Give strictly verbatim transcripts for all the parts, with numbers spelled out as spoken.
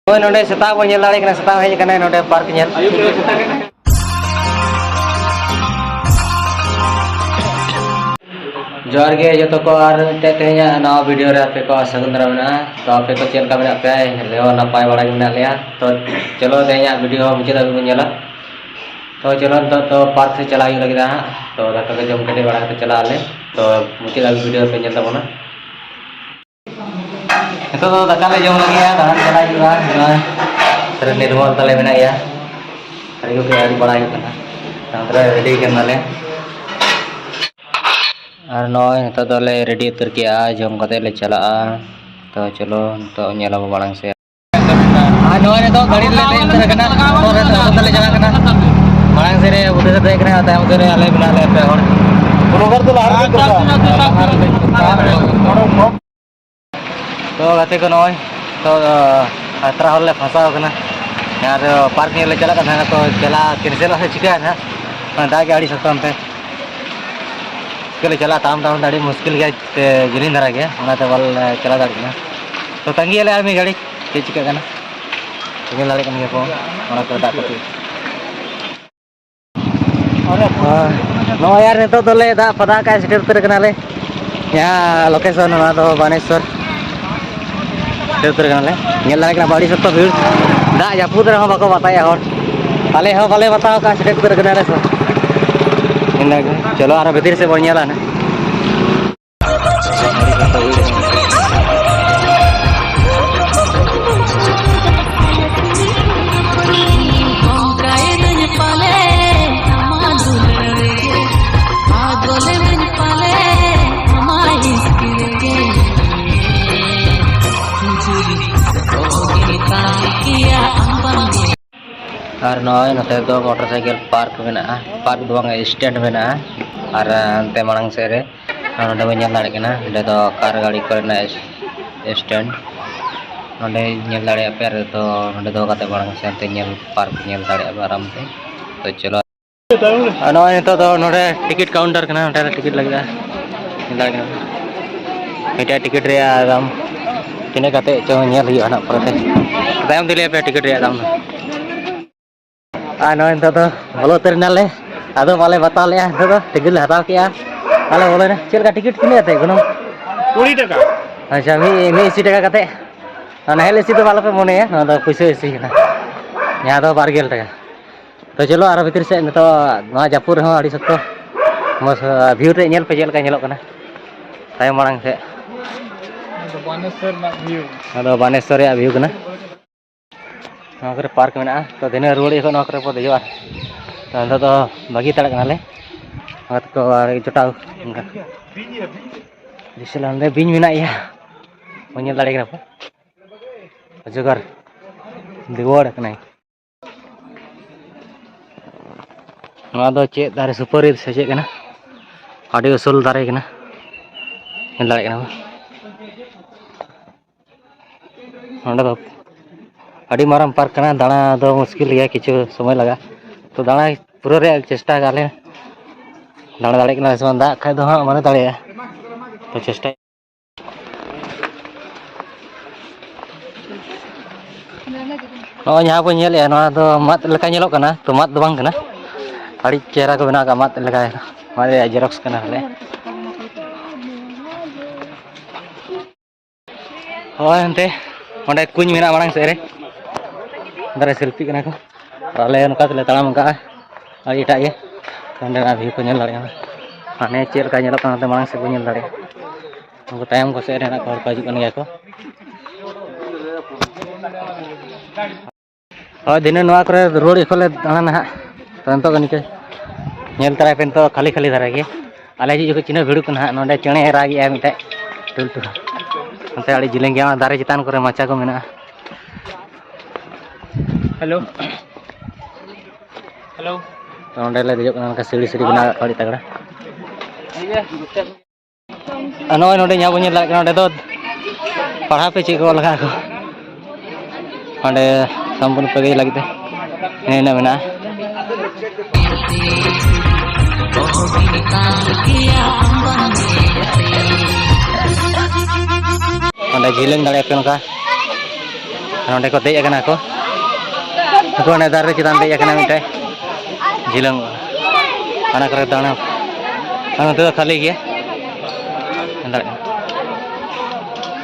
ᱦᱳᱭ, ᱱᱚᱰᱮ ᱥᱮᱛᱟ ᱵᱚᱱ ᱧᱮᱞ ᱫᱟᱲᱮᱭᱟᱜ ᱠᱟᱱᱟ, ᱥᱮᱛᱟ ᱦᱮᱡ ᱟᱠᱟᱱᱟᱭ ᱱᱚᱰᱮ ᱯᱟᱨᱠ ᱧᱮᱞ᱾ ᱡᱚᱦᱟᱨ ᱜᱮ ᱡᱚᱛᱚ ᱠᱚ, ᱟᱨ ᱢᱤᱫᱴᱮᱡ ᱛᱮᱦᱮᱧᱟᱜ ᱱᱟᱣᱟ ᱵᱷᱤᱰᱤᱭᱳ ᱨᱮ ᱟᱯᱮ ᱠᱚ ᱥᱟᱹᱜᱩᱱ ᱫᱟᱨᱟᱢ ᱢᱮᱱᱟᱜᱼᱟ᱾ ᱛᱚ ᱟᱯᱮ ᱠᱚ ᱪᱮᱫ ᱞᱮᱠᱟ ᱢᱮᱱᱟᱜ ᱯᱮᱭᱟ? ᱟᱞᱮ ᱦᱚᱸ ᱱᱟᱯᱟᱭ ᱵᱟᱲᱟ ᱜᱮ ᱢᱮᱱᱟᱜ ᱞᱮᱭᱟ᱾ ᱛᱚ ᱪᱚᱞᱚ ᱛᱮᱦᱮᱧᱟᱜ ᱵᱷᱤᱰᱤᱭᱳ ᱦᱚᱸ ᱢᱩᱪᱟᱹᱫ ᱫᱷᱟᱹᱵᱤᱡ ᱵᱚᱱ ᱧᱮᱞᱟ᱾ ᱛᱚ ᱪᱚᱞᱚ ᱱᱤᱛᱚᱜ ᱫᱚ ᱯᱟᱨᱠ ᱥᱮᱫ ᱪᱟᱞᱟᱜ ᱦᱩᱭᱩᱜ ᱞᱟᱹᱜᱤᱫ ᱦᱟᱸᱜ᱾ ᱛᱚ ᱫᱟᱠᱟ ᱠᱚ ᱡᱚᱢ ᱠᱟᱛᱮ ᱵᱟᱲᱟ ᱠᱟᱛᱮ ᱪᱟᱞᱟᱜ ᱟᱞᱮ᱾ ᱛᱚ ᱢᱩᱪᱟᱹᱫ ᱫᱷᱟᱹᱵᱤᱡ ᱵᱷᱤᱰᱤᱭᱳ ᱯᱮ ᱧᱮᱞ ᱛᱟᱵᱚᱱᱟ᱾ ᱱᱤᱛᱚᱜ ᱫᱚ ᱫᱟᱠᱟ ᱞᱮ ᱡᱚᱢ ᱞᱟᱹᱜᱤᱫᱼᱟ, ᱫᱟᱬᱟᱱ ᱪᱟᱞᱟᱜ ᱦᱩᱭᱩᱜᱼᱟ᱾ ᱱᱚᱜᱼᱚᱭ ᱥᱟᱹᱨᱤ ᱱᱤᱨᱢᱚᱞ ᱛᱟᱞᱮ ᱢᱮᱱᱟᱜ ᱜᱮᱭᱟ, ᱥᱟᱹᱨᱤ ᱠᱚᱜᱮ ᱟᱹᱨᱩᱵ ᱵᱟᱲᱟ ᱦᱩᱭᱩᱜ ᱠᱟᱱᱟ᱾ ᱛᱟᱨᱯᱚᱨᱮ ᱨᱮᱰᱤ ᱠᱟᱱᱟᱞᱮ᱾ ᱟᱨ ᱱᱚᱜᱼᱚᱭ ᱱᱤᱛᱚᱜ ᱫᱚᱞᱮ ᱨᱮᱰᱤ ᱩᱛᱟᱹᱨ ᱠᱮᱜᱼᱟ, ᱡᱚᱢ ᱠᱟᱛᱮ ᱞᱮ ᱪᱟᱞᱟᱜᱼᱟ᱾ ᱛᱚ ᱪᱚᱞᱚ ᱱᱤᱛᱚᱜ ᱧᱮᱞ ᱟᱵᱚ ᱢᱟᱲᱟᱝ ᱥᱮᱫ᱾ ᱟᱨ ᱱᱚᱜᱼᱚᱭ ᱱᱤᱛᱚᱜ ᱜᱟᱹᱰᱤ ᱨᱮᱞᱮ ᱫᱮᱡ ᱩᱛᱟᱹᱨ ᱟᱠᱟᱱᱟ, ᱢᱚᱴᱚᱨ ᱨᱮ ᱫᱮᱡ ᱠᱟᱛᱮ ᱞᱮ ᱪᱟᱞᱟᱜ ᱠᱟᱱᱟ᱾ ᱢᱟᱲᱟᱝ ᱥᱮᱫ ᱨᱮ ᱵᱩᱰᱷᱤ ᱥᱮ ᱫᱮᱡ ᱠᱟᱱᱟ, ᱛᱟᱭᱚᱢ ᱥᱮᱫ ᱨᱮ ᱟᱞᱮ ᱢᱮᱱᱟᱜ ᱞᱮᱭᱟ ᱯᱮ ᱦᱚᱲ᱾ ᱛᱚ ᱜᱟᱛᱮ ᱠᱚ, ᱱᱚᱜᱼᱚᱭ ᱛᱚ, ᱟᱸ, ᱟᱛᱨᱟ ᱦᱚᱨ ᱞᱮ ᱯᱷᱟᱸᱥᱟᱣ ᱟᱠᱟᱱᱟ᱾ ᱟᱨ ᱯᱟᱨᱠ ᱧᱮᱞ ᱞᱮ ᱪᱟᱞᱟᱜ ᱠᱟᱱ ᱛᱟᱦᱮᱱᱟ, ᱛᱚ ᱪᱟᱞᱟᱜ ᱠᱮᱱᱥᱮᱞᱚᱜᱼᱟ ᱥᱮ ᱪᱤᱠᱟᱹᱜᱼᱟ ᱱᱟᱦᱟᱜ? ᱚᱱᱟ ᱫᱟᱜ ᱜᱮ ᱟᱹᱰᱤ ᱥᱚᱠᱛᱚ ᱚᱱᱛᱮ᱾ ᱪᱤᱠᱟᱹ ᱞᱮ ᱪᱟᱞᱟᱜᱼᱟ? ᱛᱟᱲᱟᱢ ᱛᱟᱲᱟᱢ ᱛᱮ ᱟᱹᱰᱤ ᱢᱩᱥᱠᱤᱞ ᱜᱮᱭᱟ, ᱛᱮ ᱡᱤᱞᱤᱧ ᱫᱷᱟᱨᱟ ᱜᱮᱭᱟ, ᱚᱱᱟᱛᱮ ᱵᱟᱞᱮ ᱪᱟᱞᱟᱣ ᱫᱟᱲᱮᱭᱟᱜ ᱠᱟᱱᱟ᱾ ᱛᱚ ᱛᱟᱺᱜᱤᱭᱟᱞᱮ ᱟᱨ ᱢᱤᱫ ᱜᱷᱟᱹᱲᱤᱡ, ᱪᱮᱫ ᱪᱤᱠᱟᱹᱜ ᱠᱟᱱᱟ? ᱧᱮᱞ ᱫᱟᱲᱮᱭᱟᱜ ᱠᱟᱱ ᱜᱮᱭᱟ ᱠᱚ ᱚᱱᱟ ᱠᱚᱨᱮ ᱫᱟᱜ ᱠᱚ᱾ ᱱᱚᱜᱼᱚᱭ ᱟᱨ ᱱᱤᱛᱚᱜ ᱫᱚᱞᱮ ᱫᱟᱜ ᱯᱷᱟᱫᱟ ᱠᱟᱜᱼᱟ, ᱥᱮᱴᱮᱨ ᱩᱛᱟᱹᱨ ᱠᱟᱱᱟᱞᱮ᱾ ᱡᱟᱦᱟᱸ ᱞᱳᱠᱮᱥᱚᱱ, ᱚᱱᱟ ᱫᱚ ᱵᱟᱱᱮᱥᱣᱚᱨ᱾ ᱥᱮᱴᱮᱨ ᱩᱛᱟᱹᱨ ᱠᱟᱱᱟᱞᱮ᱾ ᱧᱮᱞ ᱫᱟᱲᱮᱭᱟᱜ ᱠᱟᱱᱟ ᱯᱮ, ᱟᱹᱰᱤ ᱥᱚᱠᱛᱚ ᱵᱷᱤᱲ᱾ ᱫᱟᱜ ᱡᱟᱹᱯᱩᱫ ᱨᱮᱦᱚᱸ ᱵᱟᱠᱚ ᱵᱟᱛᱟᱭᱟ ᱦᱚᱲ᱾ ᱟᱞᱮ ᱦᱚᱸ ᱵᱟᱞᱮ ᱵᱟᱛᱟᱣ ᱠᱟᱜᱼᱟ, ᱥᱮᱴᱮᱨ ᱩᱛᱟᱹᱨ ᱠᱟᱱᱟᱞᱮ᱾ ᱤᱱᱟᱹᱜᱮ᱾ ᱪᱚᱞᱚ ᱟᱨᱚ ᱵᱷᱤᱛᱤᱨ ᱥᱮᱫ ᱵᱚᱱ ᱧᱮᱞᱟ ᱱᱟᱜ᱾ ᱟᱨ ᱱᱚᱜᱼᱚᱭ ᱱᱚᱛᱮ ᱫᱚ ᱢᱚᱴᱚᱨ ᱥᱟᱭᱠᱮᱞ ᱯᱟᱨᱠ ᱢᱮᱱᱟᱜᱼᱟ, ᱯᱟᱨᱠ ᱫᱚ ᱵᱟᱝ, ᱥᱴᱮᱱᱰ ᱢᱮᱱᱟᱜᱼᱟ᱾ ᱟᱨ ᱦᱟᱱᱛᱮ ᱢᱟᱲᱟᱝ ᱥᱮᱫ ᱨᱮ ᱱᱚᱰᱮ ᱵᱚᱱ ᱧᱮᱞ ᱫᱟᱲᱮᱭᱟᱜ ᱠᱟᱱᱟ, ᱱᱚᱸᱰᱮ ᱫᱚ ᱠᱟᱨ ᱜᱟᱹᱰᱤ ᱠᱚᱨᱮᱱᱟᱜ ᱥᱴᱮᱱᱰ᱾ ᱱᱚᱸᱰᱮ ᱧᱮᱞ ᱫᱟᱲᱮᱭᱟᱜᱼᱟ ᱯᱮ, ᱟᱨ ᱫᱚ ᱱᱚᱸᱰᱮ ᱫᱚᱦᱚ ᱠᱟᱛᱮ ᱢᱟᱲᱟᱝ ᱥᱮᱫ ᱦᱟᱱᱛᱮ ᱧᱮᱞ, ᱯᱟᱨᱠ ᱧᱮᱞ ᱫᱟᱲᱮᱭᱟᱜᱼᱟ ᱯᱮ ᱟᱨᱟᱢ ᱛᱮ᱾ ᱛᱚ ᱪᱚᱞᱚ᱾ ᱟᱨ ᱱᱚᱜᱼᱚᱭ ᱱᱤᱛᱚᱜ ᱫᱚ ᱱᱚᱰᱮ ᱴᱤᱠᱤᱴ ᱠᱟᱣᱩᱱᱴᱟᱨ ᱠᱟᱱᱟ, ᱱᱚᱰᱮ ᱨᱮ ᱴᱤᱠᱤᱴ ᱞᱟᱜᱟᱜᱼᱟ᱾ ᱧᱮᱞ ᱫᱟᱲᱮᱭᱟᱜ ᱠᱟᱱᱟ ᱯᱮ᱾ ᱢᱤᱫᱴᱮᱡ ᱴᱤᱠᱤᱴ ᱨᱮᱭᱟᱜ ᱫᱟᱢ ᱛᱤᱱᱟᱹᱜ ᱠᱟᱛᱮ ᱪᱚ ᱧᱮᱞ ᱦᱩᱭᱩᱜᱼᱟ ᱱᱟᱜ ᱯᱚᱨᱮᱛᱮ᱾ ᱛᱟᱭᱚᱢ ᱛᱮ ᱞᱟᱹᱭ ᱟᱯᱮᱭᱟ ᱴᱤᱠᱤᱴ ᱨᱮᱭᱟᱜ ᱫᱟᱢ ᱫᱚ᱾ ᱟᱨ ᱱᱚᱜᱼᱚᱭ ᱱᱤᱛᱚᱜ ᱫᱚ ᱵᱚᱞᱚ ᱩᱛᱟᱹᱨ ᱮᱱᱟᱞᱮ᱾ ᱟᱫᱚ ᱵᱟᱞᱮ ᱵᱟᱛᱟᱣ ᱞᱮᱜᱼᱟ, ᱱᱤᱛᱚᱜ ᱫᱚ ᱴᱤᱠᱤᱴ ᱞᱮ ᱦᱟᱛᱟᱣ ᱠᱮᱜᱼᱟ᱾ ᱟᱞᱮ ᱵᱚᱞᱚᱭᱮᱱᱟ᱾ ᱪᱮᱫ ᱞᱮᱠᱟ ᱴᱤᱠᱤᱴ ᱛᱤᱱᱟᱹᱜ ᱠᱟᱛᱮ ᱜᱚᱱᱚᱝ? ᱠᱩᱲᱤ ᱴᱟᱠᱟ᱾ ᱟᱪᱪᱷᱟ, ᱢᱤᱫ ᱢᱤᱫ ᱮᱥᱤ ᱴᱟᱠᱟ ᱠᱟᱛᱮ᱾ ᱱᱟᱦᱮᱞ ᱮᱥᱤ ᱫᱚ ᱟᱞᱚᱯᱮ ᱢᱚᱱᱮᱭᱟ, ᱱᱚᱣᱟ ᱫᱚ ᱯᱩᱭᱥᱟᱹ ᱮᱥᱤ ᱠᱟᱱᱟ, ᱡᱟᱦᱟᱸ ᱫᱚ ᱵᱟᱨ ᱜᱮᱞ ᱴᱟᱠᱟ᱾ ᱛᱚ ᱪᱚᱞᱚ ᱟᱨᱚ ᱵᱷᱤᱛᱤᱨ ᱥᱮᱫ, ᱱᱤᱛᱚᱜ ᱱᱚᱣᱟ ᱡᱟᱹᱯᱩᱫ ᱨᱮᱦᱚᱸ ᱟᱹᱰᱤ ᱥᱚᱠᱛᱚ ᱢᱚᱡᱽ ᱵᱷᱤᱭᱩ ᱛᱮ ᱧᱮᱞ ᱯᱮ ᱪᱮᱫ ᱞᱮᱠᱟ ᱧᱮᱞᱚᱜ ᱠᱟᱱᱟ ᱛᱟᱭᱚᱢ ᱢᱟᱲᱟᱝ ᱥᱮᱫ᱾ ᱱᱚᱣᱟ ᱫᱚ ᱵᱟᱱᱮᱥᱚᱨ ᱨᱮᱱᱟᱜ ᱵᱷᱤᱭᱩ᱾ ᱱᱚᱣᱟ ᱫᱚ ᱵᱟᱱᱮᱥᱚᱨ ᱨᱮᱭᱟᱜ ᱵᱷᱤᱭᱩ ᱠᱟᱱᱟ᱾ ᱱᱚᱣᱟ ᱠᱚᱨᱮ ᱯᱟᱨᱠ ᱢᱮᱱᱟᱜᱼᱟ, ᱛᱚ ᱫᱷᱤᱱᱟᱹᱱ ᱨᱩᱣᱟᱹᱲ ᱡᱚᱠᱷᱚᱱ ᱱᱚᱣᱟ ᱠᱚᱨᱮ ᱵᱚ ᱫᱮᱡᱚᱜᱼᱟ᱾ ᱛᱚ ᱱᱤᱛᱚᱜ ᱫᱚ ᱵᱟᱹᱜᱤ ᱦᱟᱛᱟᱲ ᱠᱟᱱᱟᱞᱮ, ᱜᱟᱛᱮ ᱠᱚ ᱟᱨ ᱡᱚᱴᱟᱣ ᱚᱱᱠᱟ᱾ ᱵᱤᱥᱟᱞ ᱚᱸᱰᱮ ᱵᱤᱧ ᱢᱮᱱᱟᱜ ᱜᱮᱭᱟ, ᱵᱚᱱ ᱧᱮᱞ ᱫᱟᱲᱮ ᱠᱟᱱᱟ ᱯᱮ᱾ ᱚᱡᱚᱜᱚᱨ ᱨᱩᱣᱟᱹᱲ ᱠᱟᱱᱟᱭ᱾ ᱱᱚᱣᱟ ᱫᱚ ᱪᱮᱫ ᱫᱟᱨᱮ, ᱥᱩᱯᱟᱹᱨᱤ ᱥᱮ ᱪᱮᱫ ᱠᱟᱱᱟ? ᱟᱹᱰᱤ ᱩᱥᱩᱞ ᱫᱟᱨᱮ ᱠᱟᱱᱟ, ᱧᱮᱞ ᱫᱟᱲᱮᱭᱟᱜ ᱠᱟᱱᱟ ᱯᱮ᱾ ᱱᱚᱸᱰᱮ ᱫᱚ ᱟᱹᱰᱤ ᱢᱟᱨᱟᱝ ᱯᱟᱨᱠ ᱠᱟᱱᱟ, ᱫᱟᱬᱟ ᱫᱚ ᱢᱩᱥᱠᱤᱞ ᱜᱮᱭᱟ, ᱠᱤᱪᱷᱩ ᱥᱚᱢᱚᱭ ᱞᱟᱜᱟᱜᱼᱟ᱾ ᱛᱚ ᱫᱟᱬᱟ ᱯᱩᱨᱟᱹᱣ ᱨᱮᱭᱟᱜ ᱪᱮᱥᱴᱟ ᱠᱟᱜᱼᱟ ᱞᱮ, ᱫᱟᱬᱟ ᱫᱟᱲᱮᱭᱟᱜ ᱠᱟᱱᱟ ᱥᱮ ᱵᱟᱝ, ᱫᱟᱜ ᱠᱷᱟᱡ ᱫᱚ ᱦᱟᱸᱜ ᱵᱟᱞᱮ ᱫᱟᱲᱮᱭᱟᱜᱼᱟ, ᱛᱚ ᱪᱮᱥᱴᱟᱭ᱾ ᱱᱚᱜᱼᱚᱭ ᱡᱟᱦᱟᱸ ᱵᱚᱱ ᱧᱮᱞᱮᱫᱼᱟ, ᱱᱚᱣᱟ ᱫᱚ ᱢᱟᱫ ᱞᱮᱠᱟ ᱧᱮᱞᱚᱜ ᱠᱟᱱᱟ, ᱛᱚ ᱢᱟᱫ ᱫᱚ ᱵᱟᱝ ᱠᱟᱱᱟ, ᱟᱹᱰᱤ ᱪᱮᱦᱨᱟ ᱠᱚ ᱵᱮᱱᱟᱣ ᱠᱟᱜᱼᱟ ᱢᱟᱫ ᱞᱮᱠᱟ, ᱢᱟᱫ ᱨᱮᱭᱟᱜ ᱡᱮᱨᱚᱠᱥ ᱠᱟᱱᱟ ᱵᱚᱞᱮ᱾ ᱦᱳᱭ, ᱚᱱᱛᱮ ᱚᱸᱰᱮ ᱠᱩᱧ ᱢᱮᱱᱟᱜᱼᱟ ᱢᱟᱲᱟᱝ ᱥᱮᱫ ᱨᱮ, ᱚᱸᱰᱮ ᱨᱮ ᱥᱮᱞᱯᱷᱤᱜ ᱠᱟᱱᱟ ᱠᱚ᱾ ᱟᱨ ᱟᱞᱮ ᱱᱚᱝᱠᱟ ᱛᱮᱞᱮ ᱛᱟᱲᱟᱢ ᱠᱟᱜᱼᱟ, ᱟᱹᱰᱤ ᱮᱴᱟᱜ ᱜᱮ᱾ ᱚᱸᱰᱮᱱᱟᱜ ᱵᱷᱤᱭᱩ ᱠᱚ ᱧᱮᱞ ᱫᱟᱲᱮᱭᱟᱜᱼᱟ, ᱦᱟᱱᱮ ᱪᱮᱫ ᱞᱮᱠᱟ ᱧᱮᱞᱚᱜ ᱠᱟᱱᱟ, ᱚᱱᱛᱮ ᱢᱟᱲᱟᱝ ᱥᱮᱫ ᱵᱚᱱ ᱧᱮᱞ ᱫᱟᱲᱮᱭᱟᱜᱼᱟ᱾ ᱩᱱᱠᱩ ᱛᱟᱭᱚᱢ ᱠᱚ ᱥᱮᱫ ᱨᱮ ᱦᱮᱱᱟᱜ ᱠᱚ, ᱦᱚᱲ ᱠᱚ ᱦᱤᱡᱩᱜ ᱠᱟᱱ ᱜᱮᱭᱟ ᱠᱚ᱾ ᱦᱳᱭ, ᱫᱷᱤᱱᱟᱹᱱ ᱱᱚᱣᱟ ᱠᱚᱨᱮ ᱨᱩᱣᱟᱹᱲ ᱡᱚᱠᱷᱚᱱ ᱞᱮ ᱫᱟᱬᱟᱱᱟ ᱦᱟᱸᱜ, ᱛᱚ ᱱᱤᱛᱚᱜ ᱫᱚ ᱱᱤᱝᱠᱟᱹ ᱧᱮᱞ ᱛᱟᱨᱟᱭ ᱯᱮ, ᱱᱤᱛᱚᱜ ᱠᱷᱟᱹᱞᱤ ᱠᱷᱟᱹᱞᱤ ᱫᱷᱟᱨᱟ ᱜᱮ᱾ ᱟᱞᱮ ᱦᱤᱡᱩᱜ ᱡᱚᱠᱷᱚᱱ ᱪᱤᱱᱦᱟᱹ ᱵᱷᱤᱲᱩᱜ ᱠᱟᱱᱟ ᱦᱟᱸᱜ, ᱱᱚᱸᱰᱮ ᱪᱮᱬᱮ ᱨᱟᱜ ᱮᱜᱼᱟᱭ ᱢᱤᱫᱴᱮᱡ ᱴᱩᱞ ᱴᱩᱞ᱾ ᱚᱱᱛᱮ ᱟᱹᱰᱤ ᱡᱮᱞᱮᱧ ᱜᱮᱭᱟ, ᱚᱱᱟ ᱫᱟᱨᱮ ᱪᱮᱛᱟᱱ ᱠᱚᱨᱮ ᱢᱟᱪᱟ ᱠᱚ ᱢᱮᱱᱟᱜᱼᱟ᱾ Hello, hello. ᱛᱚ ᱱᱚᱸᱰᱮ ᱞᱮ ᱫᱮᱡᱚᱜ ᱠᱟᱱᱟ, ᱚᱱᱠᱟ ᱥᱤᱲᱤ ᱥᱤᱲᱤ ᱵᱮᱱᱟᱣ ᱠᱟᱜ ᱠᱚᱣᱟ ᱟᱹᱰᱤ ᱛᱟᱜᱲᱟ᱾ ᱟᱨ ᱱᱚᱜᱼᱚᱭ ᱱᱚᱰᱮ ᱡᱟᱦᱟᱸ ᱵᱚᱱ ᱧᱮᱞ ᱫᱟᱲᱮᱭᱟᱜ ᱠᱟᱱᱟ, ᱚᱸᱰᱮ ᱫᱚ ᱯᱟᱲᱦᱟᱣ ᱯᱮ ᱪᱮᱫ ᱠᱚ ᱚᱞ ᱟᱠᱟᱫ ᱠᱚ, ᱚᱸᱰᱮ ᱥᱚᱢᱯᱩᱨᱱᱚ ᱯᱮ ᱞᱟᱹᱜᱤᱫ ᱛᱮ ᱱᱤᱭᱟᱹ ᱢᱮᱱᱟᱜᱼᱟ᱾ ᱚᱸᱰᱮ ᱡᱷᱤᱞᱟᱹᱝ ᱫᱟᱲᱮᱭᱟᱜ ᱯᱮ ᱱᱚᱝᱠᱟ᱾ ᱱᱚᱸᱰᱮ ᱠᱚ ᱫᱮᱡ ᱟᱠᱟᱱᱟ ᱠᱚ᱾ ᱱᱩᱠᱩ ᱚᱸᱰᱮ ᱫᱟᱨᱮ ᱨᱮ ᱪᱮᱛᱟᱱ ᱫᱮᱡ ᱟᱠᱟᱱᱟ ᱢᱤᱫᱴᱮᱡ ᱡᱷᱤᱞᱟᱹᱝ᱾ ᱚᱱᱟ ᱠᱚᱨᱮ ᱫᱟᱬᱟ, ᱟᱨ ᱱᱚᱛᱮ ᱫᱚ ᱠᱷᱟᱹᱞᱤ ᱜᱮᱭᱟ᱾ ᱧᱮᱞ ᱫᱟᱲᱮᱭᱟᱜ ᱠᱟᱱᱟ᱾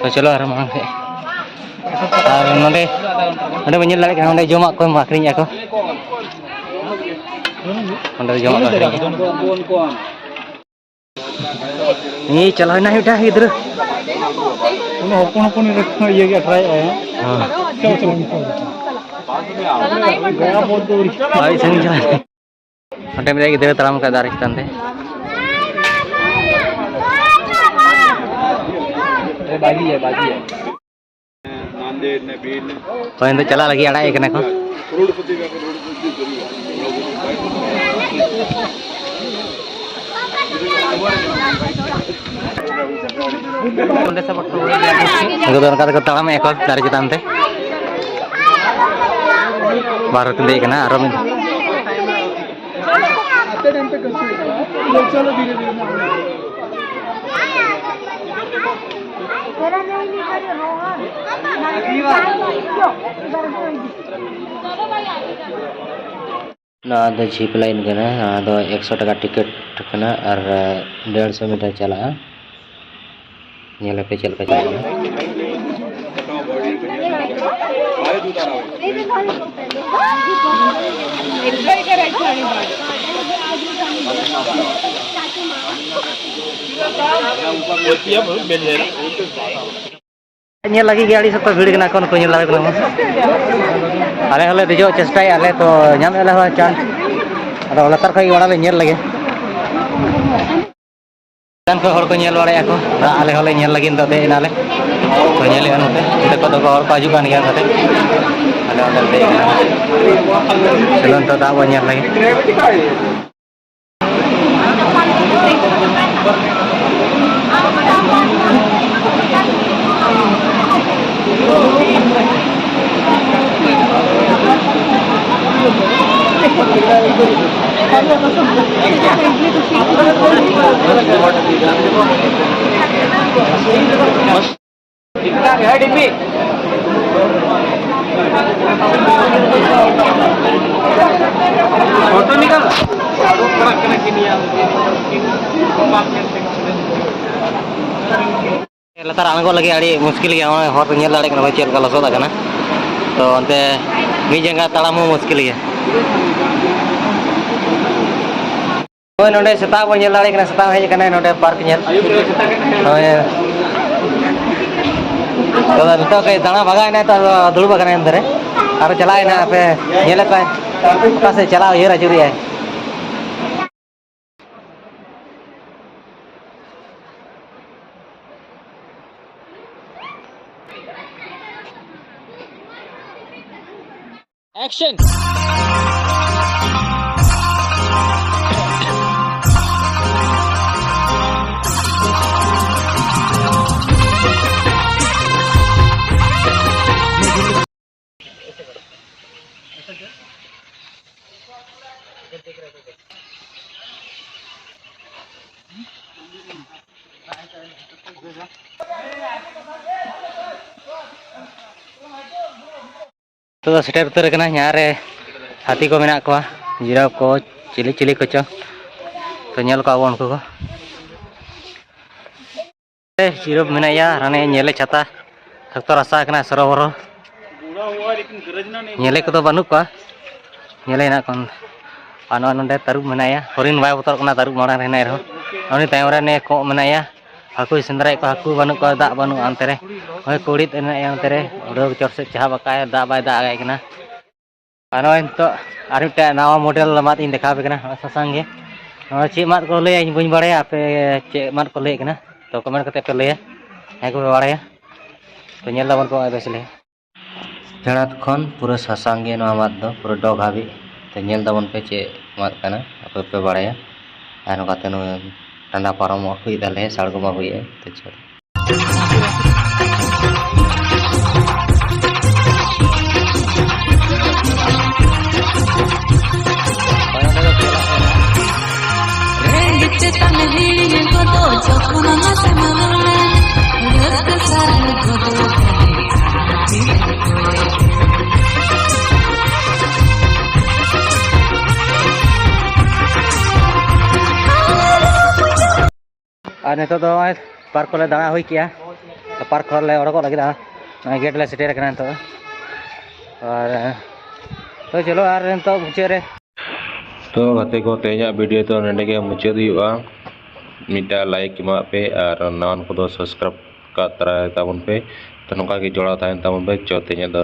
ᱛᱚ ᱪᱚᱞᱚ ᱟᱨᱦᱚᱸ ᱢᱟᱲᱟᱝ ᱥᱮᱫ᱾ ᱟᱨ ᱱᱚᱸᱰᱮ, ᱱᱚᱸᱰᱮ ᱵᱚᱱ ᱧᱮᱞ ᱫᱟᱲᱮᱭᱟᱜ ᱠᱟᱱᱟ, ᱱᱚᱸᱰᱮ ᱡᱚᱢᱟᱜ ᱠᱚ ᱟᱹᱠᱷᱨᱤᱧᱮᱫᱼᱟ ᱠᱚ᱾ ᱱᱚᱸᱰᱮ ᱫᱚ ᱡᱚᱢᱟᱜ ᱠᱚ ᱟᱹᱠᱷᱨᱤᱧᱮᱫᱼᱟ᱾ ᱤᱧ ᱪᱟᱞᱟᱣ ᱮᱱᱟ ᱢᱤᱫᱴᱟᱝ ᱜᱤᱫᱽᱨᱟᱹ᱾ ᱩᱱᱤ ᱦᱚᱯᱚᱱ ᱦᱚᱯᱚᱱ ᱤᱭᱟᱹ ᱜᱮ ᱟᱴᱨᱟᱭᱮᱫ ᱟᱭ᱾ ᱦᱮᱸ᱾ ᱪᱚᱞ, ᱪᱚᱞ, ᱪᱚᱞ᱾ ᱜᱟᱭᱟ ᱵᱚᱞ ᱫᱚ ᱩᱲᱤᱥᱥᱟ᱾ ᱟᱹᱰᱤ ᱥᱟᱺᱜᱤᱧ ᱪᱟᱞᱟᱣ ᱮᱱᱟ᱾ ᱱᱚᱰᱮ ᱢᱤᱫᱴᱟᱝ ᱜᱤᱫᱽᱨᱟᱹ ᱛᱟᱲᱟᱢ ᱠᱟᱜ ᱫᱟᱨᱮ ᱪᱮᱛᱟᱱ ᱛᱮ᱾ ᱵᱟᱹᱜᱤᱭᱟ, ᱵᱟᱹᱜᱤᱭᱟ᱾ ᱛᱚ ᱤᱧ ᱫᱚ ᱪᱟᱞᱟᱜ ᱞᱟᱹᱜᱤᱫ ᱟᱲᱟᱜ ᱮ ᱠᱟᱱᱟ ᱠᱚ᱾ ᱩᱱᱠᱩ ᱫᱚ ᱚᱱᱠᱟ ᱛᱮᱠᱚ ᱛᱟᱲᱟᱢᱮᱫᱼᱟ ᱠᱚ ᱫᱟᱨᱮ ᱪᱮᱛᱟᱱ ᱛᱮ᱾ ᱵᱟᱨ ᱦᱚᱲ ᱠᱤᱱ ᱫᱮᱡ ᱟᱠᱟᱱᱟ, ᱟᱨᱚ ᱢᱤᱫ ᱱᱚᱣᱟ ᱫᱚ ᱡᱤᱯ ᱞᱟᱭᱤᱱ ᱠᱟᱱᱟ᱾ ᱱᱚᱣᱟ ᱫᱚ ᱮᱠᱥᱚ ᱴᱟᱠᱟ ᱴᱤᱠᱤᱴ ᱠᱟᱱᱟ ᱟᱨ ᱰᱮᱲᱥᱚ ᱢᱤᱴᱟᱨ ᱪᱟᱞᱟᱜᱼᱟ᱾ ᱧᱮᱞ ᱟᱯᱮ ᱪᱮᱫ ᱞᱮᱠᱟ ᱪᱟᱞᱟᱜ ᱠᱟᱱᱟ᱾ ᱧᱮᱞ ᱞᱟᱹᱜᱤᱫ ᱜᱮ ᱟᱹᱰᱤ ᱥᱚᱠᱛᱚ ᱵᱷᱤᱲ ᱠᱟᱱᱟ ᱠᱚ, ᱱᱩᱠᱩ ᱧᱮᱞ ᱫᱟᱲᱮᱭᱟᱜ ᱠᱟᱱᱟ ᱵᱚᱱ᱾ ᱟᱞᱮ ᱦᱚᱸᱞᱮ ᱫᱮᱡᱚᱜ ᱪᱮᱥᱴᱟᱭᱮᱫᱼᱟ ᱞᱮ, ᱛᱚ ᱧᱟᱢᱮᱫᱼᱟ ᱞᱮ ᱦᱚᱸ ᱪᱟᱱᱥ᱾ ᱟᱫᱚ ᱞᱟᱛᱟᱨ ᱠᱷᱚᱱ ᱜᱮ ᱚᱲᱟᱜ ᱞᱮ ᱧᱮᱞ ᱞᱮᱜᱮ᱾ ᱪᱮᱛᱟᱱ ᱠᱷᱚᱱ ᱦᱚᱲ ᱠᱚ ᱧᱮᱞ ᱵᱟᱲᱟᱭᱮᱫᱼᱟ ᱠᱚ, ᱟᱞᱮ ᱦᱚᱸᱞᱮ ᱧᱮᱞ ᱞᱟᱹᱜᱤᱫ, ᱱᱤᱛᱚᱜ ᱫᱮᱡ ᱮᱱᱟᱞᱮ᱾ ᱛᱚ ᱧᱮᱞᱮᱫᱼᱟ ᱱᱚᱛᱮ, ᱚᱱᱛᱮ ᱠᱷᱚᱱ ᱫᱚ ᱦᱚᱲ ᱠᱚ ᱦᱤᱡᱩᱜ ᱠᱟᱱ ᱜᱮᱭᱟ ᱱᱚᱛᱮ᱾ ᱟᱞᱮ ᱚᱸᱰᱮ ᱞᱮ ᱫᱮᱡ ᱮᱱᱟ᱾ ᱪᱚᱞᱚ ᱱᱤᱛᱚᱜ ᱫᱟᱜ ᱵᱚᱱ ᱧᱮᱞ ᱞᱮᱜᱮ᱾ ᱯᱷᱳᱴᱳ ᱱᱤᱠᱟᱞ᱾ ᱞᱟᱛᱟᱨ ᱟᱬᱜᱚ ᱞᱟᱹᱜᱤᱫ ᱟᱹᱰᱤ ᱢᱩᱥᱠᱤᱞ ᱜᱮᱭᱟ᱾ ᱱᱚᱜᱼᱚᱭ ᱦᱚᱨ ᱨᱮ ᱧᱮᱞ ᱫᱟᱲᱮᱭᱟᱜ ᱠᱟᱱᱟ ᱪᱮᱫ ᱞᱮᱠᱟ ᱞᱚᱥᱚᱫ ᱟᱠᱟᱱᱟ᱾ ᱛᱚ ᱚᱱᱛᱮ ᱢᱤᱫ ᱡᱟᱸᱜᱟ ᱛᱟᱲᱟᱢ ᱦᱚᱸ ᱢᱩᱥᱠᱤᱞ ᱜᱮᱭᱟ᱾ ᱦᱳᱭ, ᱱᱚᱰᱮ ᱥᱮᱛᱟ ᱵᱚᱱ ᱧᱮᱞ ᱫᱟᱲᱮᱭᱟᱜ ᱠᱟᱱᱟ, ᱥᱮᱛᱟ ᱦᱮᱡ ᱟᱠᱟᱱᱟᱭ ᱱᱚᱰᱮ ᱯᱟᱨᱠ ᱧᱮᱞ᱾ ᱦᱳᱭ᱾ ᱛᱚ ᱱᱤᱛᱚᱜ ᱠᱟᱹᱡ ᱫᱟᱬᱟ ᱵᱷᱟᱜᱟᱣ ᱮᱱᱟᱭ, ᱛᱚ ᱟᱫᱚ ᱫᱩᱲᱩᱵ ᱟᱠᱟᱱᱟᱭ ᱚᱱᱛᱮ ᱨᱮ᱾ ᱟᱨᱚ ᱪᱟᱞᱟᱣ ᱮᱱᱟ, ᱦᱟᱯᱮ ᱧᱮᱞᱮᱫ ᱠᱚᱣᱟᱭ ᱚᱠᱟ ᱥᱮᱫ ᱪᱟᱞᱟᱣ ᱩᱭᱦᱟᱹᱨ ᱟᱹᱪᱩᱨᱮᱜᱼᱟᱭ᱾ Action! ᱱᱤᱛᱚᱜ ᱫᱚ ᱥᱮᱴᱮᱨ ᱩᱛᱟᱹᱨ ᱟᱠᱟᱱᱟ ᱡᱟᱦᱟᱸ ᱨᱮ ᱦᱟᱹᱛᱤ ᱠᱚ ᱢᱮᱱᱟᱜ ᱠᱚᱣᱟ, ᱡᱤᱨᱟᱯ ᱠᱚ, ᱪᱤᱞᱤ ᱪᱤᱞᱤ ᱠᱚᱪᱚ᱾ ᱛᱚ ᱧᱮᱞ ᱠᱚᱣᱟ ᱵᱚᱱ ᱩᱱᱠᱩ ᱠᱚ᱾ ᱡᱤᱨᱟᱯ ᱢᱮᱱᱟᱭᱟ, ᱦᱟᱱᱮ ᱧᱮᱞᱮ ᱪᱷᱟᱛᱟ ᱥᱚᱠᱛᱚ ᱨᱟᱥᱟ ᱠᱟᱱᱟ, ᱥᱚᱨᱚ ᱵᱚᱨᱚ᱾ ᱧᱮᱞᱮ ᱠᱚᱫᱚ ᱵᱟᱹᱱᱩᱜ ᱠᱚᱣᱟ, ᱧᱮᱞᱮ ᱦᱮᱱᱟᱜ ᱠᱚᱣᱟ᱾ ᱟᱨ ᱱᱚᱜᱼᱚᱭ ᱱᱚᱸᱰᱮ ᱛᱟᱹᱨᱩᱵ ᱢᱮᱱᱟᱭᱟ, ᱦᱚᱨᱤᱱ ᱵᱟᱭ ᱵᱚᱛᱚᱨᱚᱜ ᱠᱟᱱᱟ ᱛᱟᱹᱨᱩᱵ ᱢᱟᱲᱟᱝ ᱨᱮ ᱦᱮᱱᱟᱭ ᱨᱮᱦᱚᱸ᱾ ᱩᱱᱤ ᱛᱟᱭᱚᱢ ᱨᱮ ᱱᱮ ᱠᱚᱸᱜ ᱢᱮᱱᱟᱭᱟ, ᱦᱟᱹᱠᱩᱭ ᱥᱮᱸᱫᱽᱨᱟᱭᱮᱫ ᱠᱚᱣᱟ, ᱦᱟᱹᱠᱩ ᱵᱟᱹᱱᱩᱜ ᱠᱚᱣᱟ, ᱫᱟᱜ ᱵᱟᱹᱱᱩᱜᱼᱟ ᱚᱱᱛᱮ ᱨᱮ᱾ ᱱᱚᱜᱼᱚᱭ ᱠᱩᱲᱤᱫ ᱮᱱᱮᱡ ᱚᱱᱛᱮ ᱨᱮ ᱩᱰᱟᱹᱣ ᱪᱚᱴ ᱥᱮᱫ ᱪᱟᱦᱟᱵ ᱟᱠᱟᱫᱼᱟᱭ, ᱫᱟᱜ ᱵᱟᱭ ᱫᱟᱜ ᱟᱠᱟᱫ ᱠᱟᱱᱟ᱾ ᱟᱨ ᱱᱚᱜᱼᱚᱭ ᱱᱤᱛᱚᱜ ᱟᱨ ᱢᱤᱫᱴᱮᱱ ᱱᱟᱣᱟ ᱢᱚᱰᱮᱞ ᱢᱟᱫ ᱤᱧ ᱫᱮᱠᱷᱟᱣ ᱟᱯᱮ ᱠᱟᱱᱟ, ᱱᱚᱜᱼᱚᱭ ᱥᱟᱥᱟᱝ ᱜᱮ᱾ ᱱᱚᱣᱟ ᱪᱮᱫ ᱢᱟᱫ ᱠᱚ ᱞᱟᱹᱭᱟ ᱤᱧ ᱵᱟᱹᱧ ᱵᱟᱲᱟᱭᱟ, ᱟᱯᱮ ᱪᱮᱫ ᱢᱟᱫ ᱠᱚ ᱞᱟᱹᱭᱮᱫ ᱠᱟᱱᱟ? ᱛᱚ ᱠᱚᱢᱮᱱᱴ ᱠᱟᱛᱮ ᱯᱮ ᱞᱟᱹᱭᱟ, ᱡᱟᱦᱟᱸᱭ ᱠᱚᱯᱮ ᱵᱟᱲᱟᱭᱟ᱾ ᱛᱚ ᱧᱮᱞ ᱫᱟᱵᱚᱱ ᱯᱮ ᱱᱚᱜᱼᱚᱭ ᱵᱮᱥ ᱞᱮ᱾ ᱯᱷᱮᱰᱟᱛ ᱠᱷᱚᱱ ᱯᱩᱨᱟᱹ ᱥᱟᱥᱟᱝ ᱜᱮ ᱱᱚᱣᱟ ᱢᱟᱫ ᱫᱚ, ᱯᱩᱨᱟᱹ ᱰᱚᱜᱽ ᱦᱟᱹᱵᱤᱡ᱾ ᱛᱚ ᱧᱮᱞ ᱫᱟᱵᱚᱱ ᱯᱮ ᱪᱮᱫ ᱢᱟᱫ ᱠᱟᱱᱟ, ᱟᱯᱮ ᱯᱮ ᱵᱟᱲᱟᱭᱟ᱾ ᱟᱨ ᱱᱚᱝᱠᱟᱛᱮ ᱱᱚᱜᱼᱚᱭ ᱰᱟᱸᱰᱟ ᱯᱟᱨᱚᱢᱚᱜ ᱦᱩᱭᱩᱜ ᱛᱟᱞᱮᱭᱟ, ᱥᱟᱲᱜᱚᱢ ᱟᱹᱜᱩᱭᱮᱫᱼᱟᱭ᱾ ᱛᱚ ᱪᱚᱞᱚ᱾ ᱨᱮᱸᱜᱮᱡ ᱪᱮᱛᱟᱱ ᱦᱤᱲᱤᱧ ᱠᱚᱫᱚ ᱡᱚᱠᱷᱚᱱ ᱱᱟᱥᱮ ᱢᱟᱨᱟᱝ, ᱨᱟᱹᱥᱠᱟᱹ ᱥᱟᱨᱮ ᱟᱨ ᱱᱤᱛᱚᱜ ᱫᱚ ᱱᱚᱜᱼᱚᱭ ᱯᱟᱨᱠ ᱠᱚᱞᱮ ᱫᱟᱬᱟ ᱦᱩᱭ ᱠᱮᱜᱼᱟ᱾ ᱯᱟᱨᱠ ᱠᱷᱚᱱ ᱞᱮ ᱚᱰᱚᱠᱚᱜ ᱞᱟᱹᱜᱤᱫ᱾ ᱱᱚᱜᱼᱚᱭ ᱜᱮᱴ ᱞᱮ ᱥᱮᱴᱮᱨ ᱟᱠᱟᱱᱟ ᱱᱤᱛᱚᱜ ᱫᱚ᱾ ᱟᱨ ᱛᱚ ᱪᱚᱞᱚ, ᱟᱨ ᱱᱤᱛᱚᱜ ᱢᱩᱪᱟᱹᱫ ᱨᱮ᱾ ᱛᱚ ᱜᱟᱛᱮ ᱠᱚ, ᱛᱮᱦᱮᱧᱟᱜ ᱵᱷᱤᱰᱤᱭᱳ ᱫᱚ ᱱᱚᱸᱰᱮ ᱜᱮ ᱢᱩᱪᱟᱹᱫ ᱦᱩᱭᱩᱜᱼᱟ᱾ ᱢᱤᱫᱴᱟᱝ ᱞᱟᱭᱤᱠ ᱮᱢᱟᱜ ᱯᱮ ᱟᱨ ᱱᱟᱣᱟᱱ ᱠᱚᱫᱚ ᱥᱟᱵᱥᱠᱨᱟᱭᱤᱵ ᱠᱟᱜ ᱛᱟᱨᱟᱭ ᱛᱟᱵᱚᱱ ᱯᱮ᱾ ᱛᱚ ᱱᱚᱝᱠᱟ ᱜᱮ ᱡᱚᱲᱟᱣ ᱛᱟᱦᱮᱱ ᱛᱟᱵᱚᱱ ᱯᱮ᱾ ᱪᱚ ᱛᱮᱦᱮᱧᱟᱜ ᱫᱚ